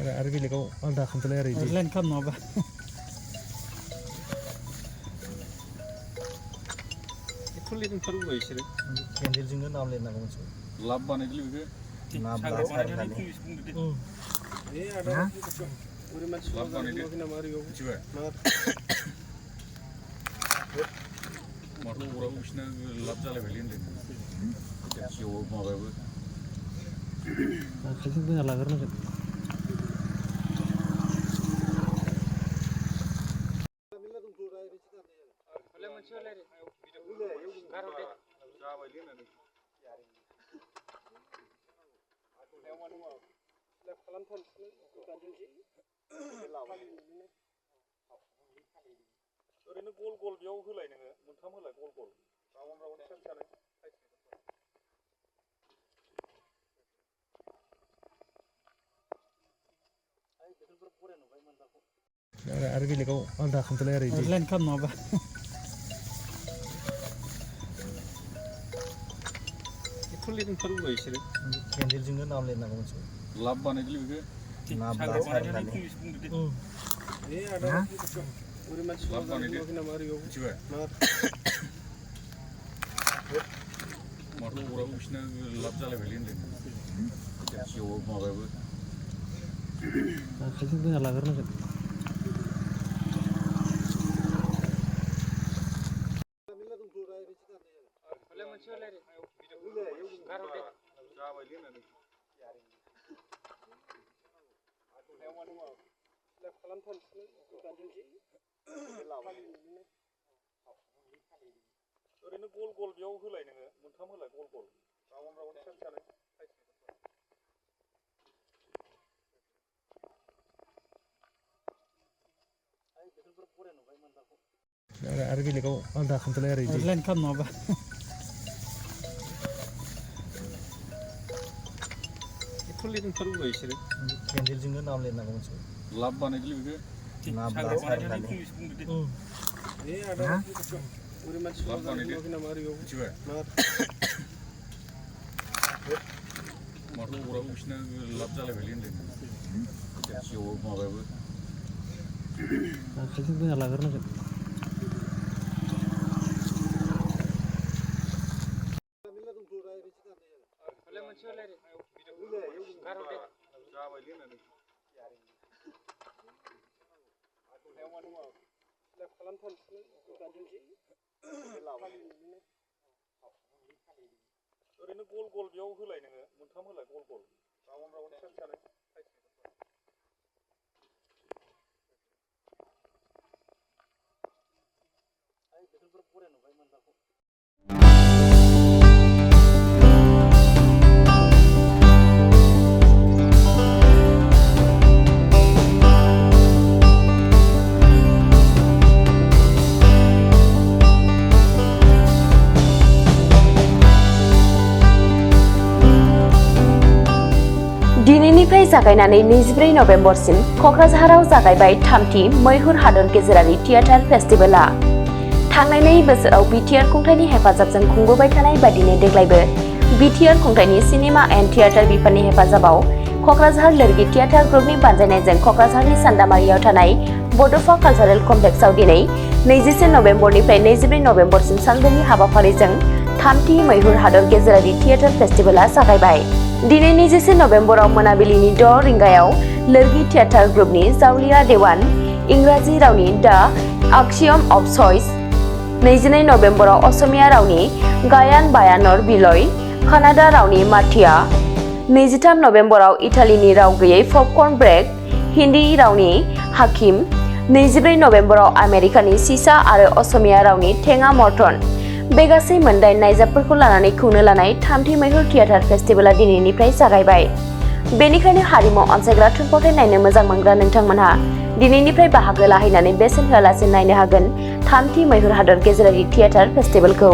आरो बेलेगाव आलदा खालामथ'लाय आरो इदि लाइन खालाम नङाबा एथ' लिरनो ओंखारबोबाय बिसोरो केन्डेलजोंनो नाम लिरनांगौ मोनसे लाब बानायदोलै बेखौ नाम बानायनानै इंलिस बुंदो दे ए आदा ओरै मानसि लाब बानायदो नामा ओरैयाव मिथिबाय माथो अराबो बिसिना लाब जालायबायलै होनदों जिउआव माबायाबो आखाइजों बोना लाग्रोनांगोन ओरैनो गल गल बेयाव होलाय नोङो मोनथाम होलाय गल गल राउन्ड राउन्ड फिसा फिसानो आरो बेलेगाव आलदा खालामथ'लाय आरो इदि लाइन खालाम नङाबा एथ' लिरनो ओंखारबोबाय बिसोरो केन्डेलजोंनो नाम लिरनांगौ मोनसे लाब बानायदोलै बेखौ नाम बानायनानै इंलिस बुंदो दे ए आदा ओरै मानसि लाब बानायदो नामा ओरैयाव मिथिबाय माथो अराबो बिसिना लाब जालायबायलै होनदों जिउआव माबायाबो आखाइजों बोना लाग्रोनांगोन ओरैनो गल गल बेयाव होलाय नोङो मोनथाम होलाय गल गल राउन्ड राउन्ड फिसा फिसानो आरो बेलेगाव आलदा खालामथ'लाय आरो इदि लाइन खालाम नङाबा एथ' लिरनो ओंखारबोबाय बिसोरो केन्डेलजोंनो नाम लिरनांगौ मोनसे लाब बानायदोलै बेखौ नाम बानायनानै इंलिस बुंदो दे ए आदा ओरै मानसि लाब बानायदो नामा ओरैयाव मिथिबाय माथो अराबो बिसिना लाब जालायबायलै होनदों जिउआव माबायाबो आखाइजों बोना लाग्रोनांगोन ओरैनो गल गल बेयाव होलाय नोङो मोनथाम होलाय गल गल राउन्ड राउन्ड फिसा फिसानो दिनैनिफ्राय जागायनानै 24 नभेम्बरसिम क'क्राझाराव जागायबाय थामथि मैहुर हादर गेजेरारि थियेटार फेस्टिभेलआ थांनाय 2 बोसोराव बिटिआर खुंथायनि हेफाजाबजों खुंबोबाय थानाय बादिनो देग्लायबो बिटिआर खुंथायनि सिनेमा एन्ड थियेटार बिफाननि हेफाजाबाव क'क्राझार लोरगि थियेटार ग्रुपनि बानजायनायजों क'क्राझारनि सान्दामारियाव थानाय बड'फा कालचारेल कमप्लेक्सआव दिनै 21 नभेम्बरनिफ्राय 24 नभेम्बरसिम सानब्रैनि हाबाफारिजों थामथि मैहुर हादर गेजेरारि थियेटार फेस्टिभेलआ जागायबाय। दिनै 21 नभेम्बराव मोनाबिलिनि 6 रिंगायाव लोरगि थियेटार ग्रुपनि जावलिया देवान इंराजि रावनि द आक्सियम अफ चइस, 22 नभेम्बराव असमिया रावनि गायान बायानर बिलय, कानाडा रावनि माथिया, 23 नभेम्बराव इटालीनि राव गैयै पपकर्न ब्रेक, हिन्दी रावनि हाकिम, 24 नभेम्बराव आमेरिकानि सिसा आरो असमिया रावनि थेङा मर्टन। बे गासै मोनदाइन नायजाबफोरखौ लानानै खुंनो लानाय थामथि मैहुर थियेटार फेस्टिभेलआ दिनैनिफ्राय जागायबाय। बेनिखायनो हारिमु अनसायग्रा थुनफावथाय नायनो मोजां मोनग्रा नोंथांमोनहा दिनैनिफ्राय बाहागो लाहैनानै बेसेन होआलासे नायनो हागोन थामथि मैहुर हादर गेजेरारि थियेटार फेस्टिभेलखौ।